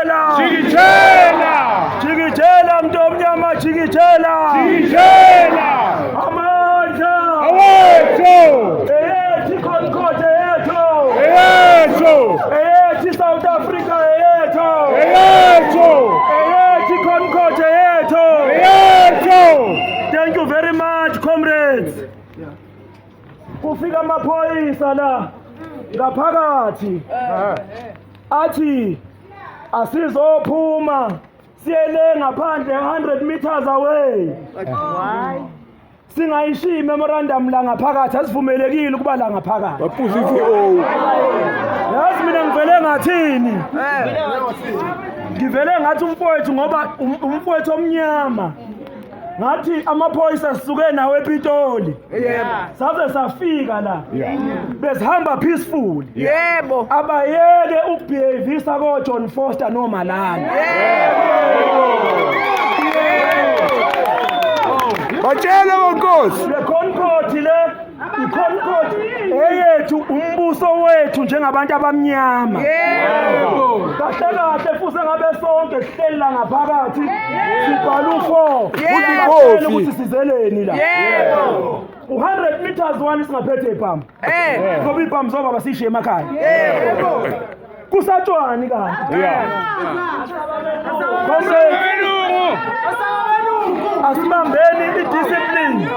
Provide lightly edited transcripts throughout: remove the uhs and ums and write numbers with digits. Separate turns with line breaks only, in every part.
Jikijela!
Jikijela!
Jikijela mntu omnyama, jikijela!
Jikijela!
Amandla!
Awethu!
Eyethu iConcord, eyethu!
Eyethu!
Eyethu iSouth Africa, eyethu!
Eyethu!
Eyethu iConcord, eyethu!
Eyethu!
Thank you very much, comrades. Kufika amaphoyisa la ngaphakathi athi asizophuma siyele ngaphandle 100 meters away. Singayishiyi memorandum la ngaphakathi, asivumelekile ukuba la ngaphakathi.
Baphuza i-VO.
Yazi mina ngivele ngathini? Ngivele ngathi umfowethu, ngoba umfowethu omnyama, ngathi amaphoyisa sisuke nawo ePitoli saze safika la, besihamba peaceful. Abayeke ukubehavisa ko-John Vorster noMalala.
Batshele bonkosi.
Le Concord, le iConcord eyethu, umbuso wethu njengabantu abamnyama. Kahle kahle futhi ngabe sonke sihleli la ngaphakathi sibhala u-4
Yebo.
ukuthi sizeleni la. U-100 meters one singaphethe ibhamu, ngoba ibhamu zobaba siyishiye emakhaya. Kusatshwani kanti? Comrades, asibambeni i-discipline.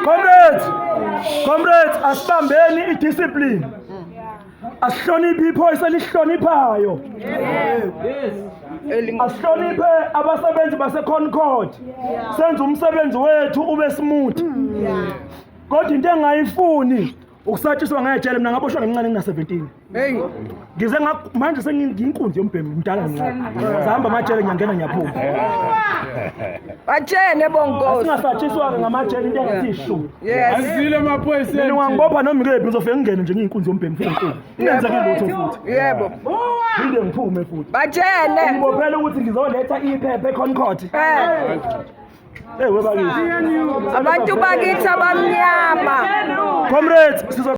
Comrades, comrades, asibambeni i-discipline. Asihloniphe iphoyisa elihloniphayo, asihloniphe abasebenzi base-Concord, senze umsebenzi wethu ube smooth. Kodwa into engayifuni ukusatshiswa ngejele. Mina ngaboshwa ngemncane, ngina-17.
Hey.
Ngize manje sengiyinkunzi yombhemi, mdala mncane, sahamba amajele, ngiyangena, ngiyaphuma.
Batshele bonkosi.
Singasatshiswa-ke ngamajele, into engathi ishu.
Azile amaphoyisa.
Mina ungangibopha noma ikephi, ngizofike ngingene nje ngiyinkunzi yombhemi, ngifike ngiqhume, ngingenzeki lutho futhi. Phinde ngiphume futhi.
Batshele.
Ngibophela ukuthi ngizoletha iphepha eConcord. Hey, webakithi.
Abantu bakithi abamnyama.
Comrades, sizo